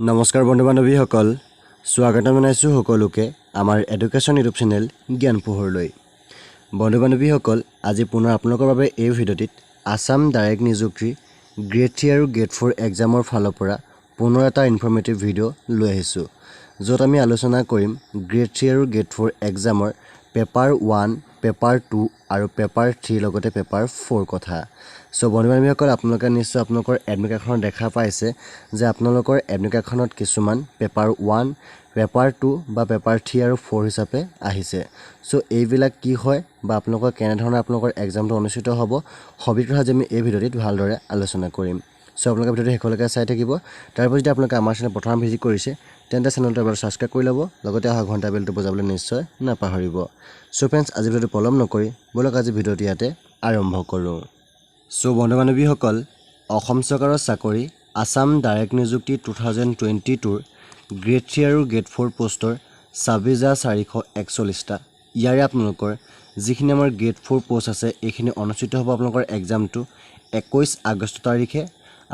নমস্কাৰ বন্ধু বান্ধৱীসকল, স্বাগতম জনাইছোঁ সকলোকে আমাৰ এডুকেশ্যন ইউটিউব চেনেল জ্ঞান পোহৰলৈ। বন্ধু বান্ধৱীসকল, আজি পুনৰ আপোনালোকৰ বাবে এই ভিডিঅ'টিত আছাম ডাইৰেক্ট নিযুক্তি গ্ৰেড 3 আৰু গ্ৰেড 4 এক্সামৰ ফালৰ পৰা পুনৰ এটা ইনফৰ্মেটিভ ভিডিঅ' লৈ আহিছোঁ, য'ত আমি আলোচনা কৰিম গ্ৰেড 3 আৰু গ্ৰেড 4 এক্সামৰ পেপাৰ 1, পেপাৰ 2 আৰু পেপাৰ 3, লগতে পেপাৰ 4 কথা। চ' বন্ধু বান্ধৱীসকল, আপোনালোকে নিশ্চয় আপোনালোকৰ এডমিট কাৰ্ডখনত দেখা পাইছে যে আপোনালোকৰ এডমিট কাৰ্ডখনত কিছুমান পেপাৰ 1, পেপাৰ 2 বা পেপাৰ 3 আৰু 4 হিচাপে আহিছে। চ' এইবিলাক কি হয় বা আপোনালোকৰ কেনেধৰণে আপোনালোকৰ এক্সামটো অনুষ্ঠিত হ'ব, সবিশেষ আজি আমি এই ভিডিঅ'টিত ভালদৰে আলোচনা কৰিম। চ' আপোনালোকে ভিডিঅ'টো শেষলৈকে চাই থাকিব। তাৰপিছত যদি আপোনালোকে আমাৰ চেনেল প্ৰথম ভিজিট কৰিছে, তেন্তে চেনেলটো এবাৰ ছাবস্ক্ৰাইব কৰি ল'ব, লগতে অহা ঘণ্টা বেলটো বজাবলৈ নিশ্চয় নাপাহৰিব। চ' ফ্ৰেণ্ডছ, আজি ভিডিঅ'টো পলম নকৰি ব'লক আজি ভিডিঅ'টো ইয়াতে আৰম্ভ কৰোঁ। চ' বন্ধু বান্ধৱীসকল, অসম চৰকাৰৰ চাকৰি আছাম ডাইৰেক্ট নিযুক্তি 2022ৰ গ্ৰেড 3 আৰু গ্ৰেড 4 পষ্টৰ 26,441টা, ইয়াৰে আপোনালোকৰ যিখিনি আমাৰ গ্ৰেড 4 পষ্ট আছে, এইখিনি অনুষ্ঠিত হ'ব আপোনালোকৰ এক্সামটো 21 আগষ্ট তাৰিখে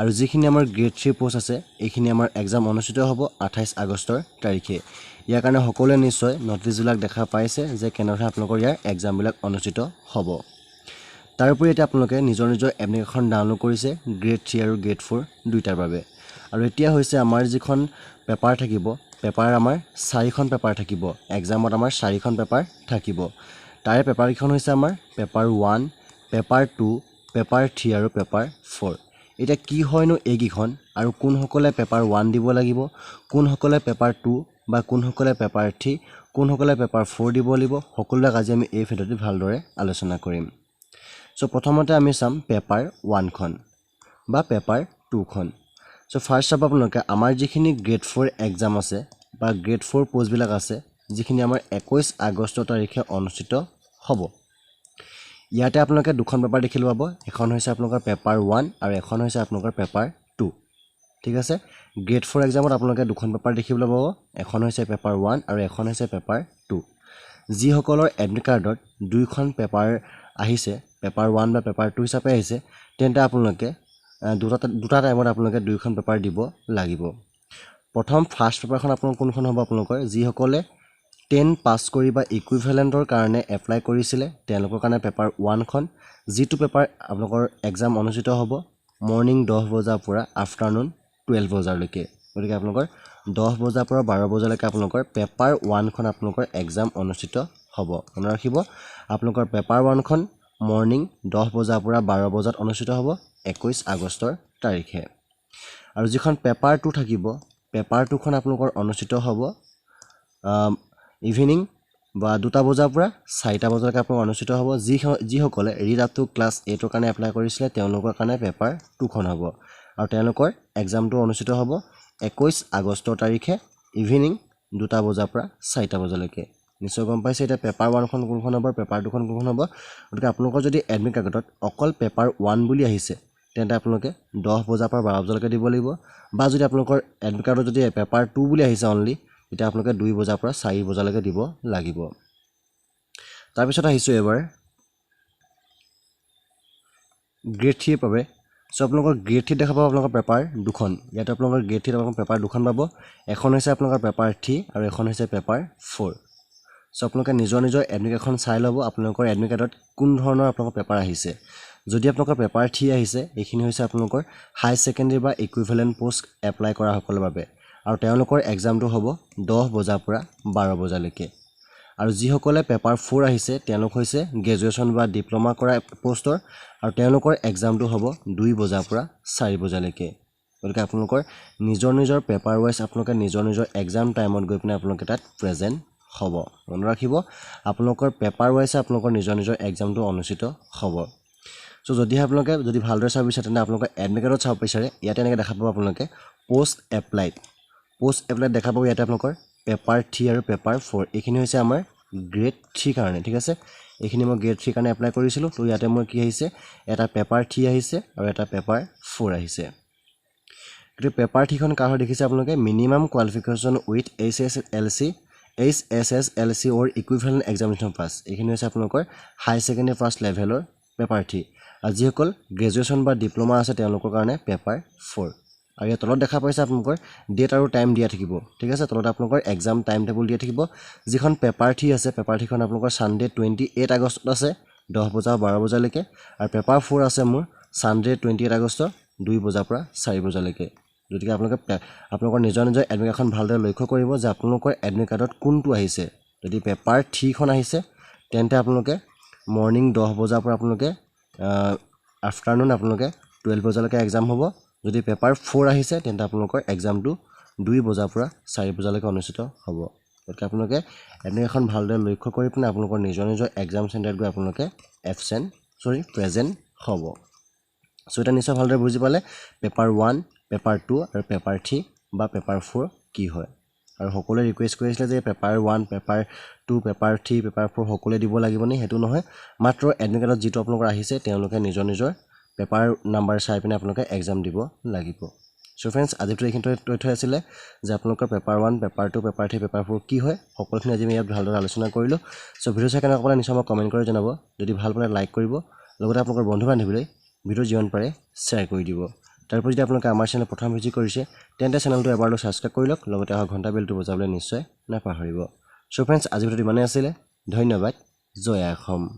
আৰু যিখিনি আমাৰ গ্ৰেড 3 পষ্ট আছে, এইখিনি আমাৰ এক্সাম অনুষ্ঠিত হ'ব 28 আগষ্টৰ তাৰিখে। ইয়াৰ কাৰণে সকলোৱে নিশ্চয় নটিছবিলাক দেখা পাইছে যে কেনেধৰণে আপোনালোকৰ ইয়াৰ এক্সামবিলাক অনুষ্ঠিত হ'ব। তাৰোপৰি এতিয়া আপোনালোকে নিজৰ নিজৰ এপ্লিকেশ্যন ডাউনলোড কৰিছে গ্ৰেড 3 আৰু গ্ৰেড 4 দুইটাৰ বাবে। আৰু এতিয়া হৈছে আমাৰ যিখন পেপাৰ থাকিব, পেপাৰ আমাৰ চাৰিখন পেপাৰ থাকিব এক্সামত, আমাৰ চাৰিখন পেপাৰ থাকিব। তাৰে পেপাৰকেইখন হৈছে আমাৰ পেপাৰ 1, পেপাৰ 2, পেপাৰ 3 আৰু পেপাৰ 4। এতিয়া কি হয়নো এইকেইখন আৰু কোনসকলে পেপাৰ 1 দিব লাগিব, কোনসকলে পেপাৰ 2 বা কোনসকলে পেপাৰ 3, কোনসকলে পেপাৰ 4 দিব লাগিব, সকলোবিলাক আজি আমি এই ভিডিঅ'টোত ভালদৰে আলোচনা কৰিম। চ' প্ৰথমতে আমি চাম পেপাৰ 1খন বা পেপাৰ 2খন। চ' ফাৰ্ষ্ট চাব আপোনালোকে আমাৰ যিখিনি গ্ৰেড 4 এক্সাম আছে বা গ্ৰেড 4 পষ্টবিলাক আছে, যিখিনি আমাৰ 21 আগষ্ট তাৰিখে অনুষ্ঠিত হ'ব, ইয়াতে আপোনালোকে দুখন পেপাৰ দেখিবলৈ পাব। এখন হৈছে আপোনালোকৰ পেপাৰ 1 আৰু এখন হৈছে আপোনালোকৰ পেপাৰ 2। ঠিক আছে, গ্ৰেড 4 এক্সামত আপোনালোকে দুখন পেপাৰ দেখিবলৈ পাব, এখন হৈছে পেপাৰ 1 আৰু এখন হৈছে পেপাৰ 2। যিসকলৰ এডমিট কাৰ্ডত দুইখন পেপাৰ আহিছে, পেপাৰ 1 বা পেপাৰ 2 হিচাপে আহিছে, তেন্তে আপোনালোকে দুটা দুটা টাইমত আপোনালোকে দুইখন পেপাৰ দিব লাগিব। প্ৰথম ফাৰ্ষ্ট পেপাৰখন আপোনালোকৰ কোনখন হ'ব? আপোনালোকৰ যিসকলে 10 পাছ কৰি বা ইকুইভেলেণ্টৰ কাৰণে এপ্লাই কৰিছিলে, তেওঁলোকৰ কাৰণে পেপাৰ 1খন, যিটো পেপাৰ আপোনালোকৰ এক্সাম অনুষ্ঠিত হ'ব মৰ্ণিং 10 বজাৰ পৰা আফটাৰনুন 12 বজালৈকে। গতিকে আপোনালোকৰ 10 বজাৰ পৰা 12 বজালৈকে আপোনালোকৰ পেপাৰ 1খন আপোনালোকৰ এক্সাম অনুষ্ঠিত হ'ব। মনত ৰাখিব, আপোনালোকৰ পেপাৰ 1খন মৰ্ণিং 10 বজাৰ পৰা 12 বজাত অনুষ্ঠিত হ'ব 21 আগষ্টৰ তাৰিখে। আৰু যিখন পেপাৰ 2 থাকিব, পেপাৰ 2খন আপোনালোকৰ অনুষ্ঠিত হ'ব ইভিনিং বা 2টা বজাৰ পৰা 4টা বজালৈকে আপোনালোকৰ অনুষ্ঠিত হ'ব। যিসকলে ৰিড আপ টু ক্লাছ 8ৰ কাৰণে এপ্লাই কৰিছিলে, তেওঁলোকৰ কাৰণে পেপাৰ 2খন হ'ব আৰু তেওঁলোকৰ এক্সামটো অনুষ্ঠিত হ'ব 21 আগষ্টৰ তাৰিখে ইভিনিং 2টা বজাৰ পৰা 4টা বজালৈকে। নিশ্চয় গম পাইছে এতিয়া পেপাৰ 1খন কোনখন হ'ব, পেপাৰ 2খন কোনখন হ'ব। গতিকে আপোনালোকৰ যদি এডমিট কাৰ্ডত অকল পেপাৰ 1 বুলি আহিছে, তেন্তে আপোনালোকে 10 বজাৰ পৰা 12 বজালৈকে দিব লাগিব, বা যদি আপোনালোকৰ এডমিট কাৰ্ডত যদি পেপাৰ 2 বুলি আহিছে অনলি, তেতিয়া আপোনালোকে 2 বজাৰ পৰা 4 বজালৈকে দিব লাগিব। তাৰপিছত আহিছোঁ এইবাৰ গ্ৰেড 3ৰ বাবে। চ' আপোনালোকৰ গ্ৰেড 3ত দেখা পাব আপোনালোকৰ পেপাৰ দুখন। ইয়াতে আপোনালোকৰ গ্ৰেড 3ত আপোনালোকৰ পেপাৰ দুখন পাব, এখন হৈছে আপোনালোকৰ পেপাৰ 3 আৰু এখন হৈছে পেপাৰ 4। চ' আপোনালোকে নিজৰ নিজৰ এডমিট কাৰ্ডখন চাই ল'ব, আপোনালোকৰ এডমিট কাৰ্ডত কোন ধৰণৰ আপোনালোকৰ পেপাৰ আহিছে। যদি আপোনালোকৰ পেপাৰ 3 আহিছে, এইখিনি হৈছে আপোনালোকৰ হাই ছেকেণ্ডেৰী বা ইকুইভেলেণ্ট পষ্ট এপ্লাই কৰাসকলৰ বাবে আৰু তেওঁলোকৰ এক্সামটো হ'ব 10 বজাৰ পৰা 12 বজালৈকে। আৰু যিসকলে পেপাৰ 4 আহিছে, তেওঁলোক হৈছে গ্ৰেজুৱেশ্যন বা ডিপ্ল'মা কৰা পষ্টৰ আৰু তেওঁলোকৰ এক্সামটো হ'ব 2 বজাৰ পৰা 4 বজালৈকে। গতিকে আপোনালোকৰ নিজৰ নিজৰ পেপাৰ ৱাইজ আপোনালোকে নিজৰ নিজৰ এক্সাম টাইমত গৈ পিনে আপোনালোকে তাত প্ৰেজেণ্ট হ'ব। মনত ৰাখিব, আপোনালোকৰ পেপাৰ ৱাইজে আপোনালোকৰ নিজৰ নিজৰ এক্সামটো অনুষ্ঠিত হ'ব। চ' যদিহে আপোনালোকে যদি ভালদৰে চাব বিচাৰে, তেন্তে আপোনালোকে এডমিট কাৰ্ডত চাব বিচাৰে, ইয়াতে এনেকৈ দেখা পাব আপোনালোকে পষ্ট এপ্লাইড। পষ্ট এপ্লাইড দেখা পাব ইয়াতে আপোনালোকৰ পেপাৰ 3 আৰু পেপাৰ 4। এইখিনি হৈছে আমাৰ গ্ৰেড 3 কাৰণে। ঠিক আছে, এইখিনি মই গ্ৰেড 3 কাৰণে এপ্লাই কৰিছিলোঁ। তো ইয়াতে মোৰ কি আহিছে? এটা পেপাৰ 3 আহিছে আৰু এটা পেপাৰ 4 আহিছে। গতিকে পেপাৰ 3খন কাৰ হয় দেখিছে আপোনালোকে, minimum qualification with HSLC, HSSLC or equivalent examination pass. এইখিনি হৈছে আপোনালোকৰ হাই ছেকেণ্ডেৰী পাছ লেভেলৰ পেপাৰ 3 আৰু যিসকল গ্ৰেজুৱেশ্যন বা ডিপ্ল'মা আছে, তেওঁলোকৰ কাৰণে পেপাৰ 4। আৰু ইয়াৰ তলত দেখা পাইছে আপোনালোকৰ ডেট আৰু টাইম দিয়া থাকিব, ঠিক আছে। তলত আপোনালোকৰ এক্সাম টাইম টেবুল দিয়া থাকিব। যিখন পেপাৰ 3 আছে, পেপাৰ 3খন আপোনালোকৰ ছানডে 28 আগষ্টত আছে 10 বজা 12 বজালৈকে, আৰু পেপাৰ 4 আছে মোৰ ছানডে 28 আগষ্ট 2 বজাৰ পৰা 4 বজালৈকে। গতিকে আপোনালোকে আপোনালোকৰ নিজৰ নিজৰ এডমিট কাৰ্ডখন ভালদৰে লক্ষ্য কৰিব যে আপোনালোকৰ এডমিট কাৰ্ডত কোনটো আহিছে। যদি পেপাৰ 3খন আহিছে তেন্তে আপোনালোকে মৰ্ণিং 10 বজাৰ পৰা আপোনালোকে আফটাৰনুন আপোনালোকে 12 বজালৈকে এক্সাম হ'ব। যদি পেপাৰ 4 আহিছে তেন্তে আপোনালোকৰ এক্সামটো 2 বজাৰ পৰা 4 বজালৈকে অনুষ্ঠিত হ'ব। গতিকে আপোনালোকে এডমিট কাৰ্ডখন ভালদৰে লক্ষ্য কৰি পিনে আপোনালোকৰ নিজৰ নিজৰ এক্সাম চেণ্টাৰত গৈ আপোনালোকে এবচেণ্ট চৰি প্ৰেজেণ্ট হ'ব। চ' এতিয়া নিশ্চয় ভালদৰে বুজি পালে পেপাৰ 1, পেপাৰ 2 আৰু পেপাৰ 3 বা পেপাৰ 4 কি হয়। আৰু সকলোৱে ৰিকুৱেষ্ট কৰিছিলে যে পেপাৰ 1, পেপাৰ 2, পেপাৰ 3, পেপাৰ 4 সকলোৱে দিব লাগিব নি, সেইটো নহয়। মাত্ৰ এডমিট কাৰ্ডত যিটো আপোনালোকৰ আহিছে তেওঁলোকে নিজৰ নিজৰ পেপাৰ নাম্বাৰ চাই পিনে আপোনালোকে এক্সাম দিব লাগিব। চ' ফ্ৰেণ্ডছ, আজিতো এইখিনি তথ্য আছিলে যে আপোনালোকৰ পেপাৰ 1, পেপাৰ 2, পেপাৰ 3, পেপাৰ 4 কি হয়, সকলোখিনি আজি আমি ইয়াত ভালদৰে আলোচনা কৰিলোঁ। চ' ভিডিঅ' চাই কেনেকুৱা পালে নিশ্চয় আমাক কমেণ্ট কৰি জনাব। যদি ভাল পালে লাইক কৰিব, লগতে আপোনালোকৰ বন্ধু বান্ধৱীলৈ ভিডিঅ' যিমান পাৰে শ্বেয়াৰ কৰি দিব। তাৰোপৰি যদি আপোনালোকে আমাৰ চেনেল প্ৰথম ভিজিট কৰিছে তেন্তে চেনেলটো এবাৰলৈ ছাবস্ক্ৰাইব কৰি লওক, লগতে অহা ঘণ্টা বেলটো বজাবলৈ নিশ্চয় নাপাহৰিব। চ' ফ্ৰেণ্ডছ, আজি ভিডিঅ'টো ইমানেই আছিলে। ধন্যবাদ। জয় অসম।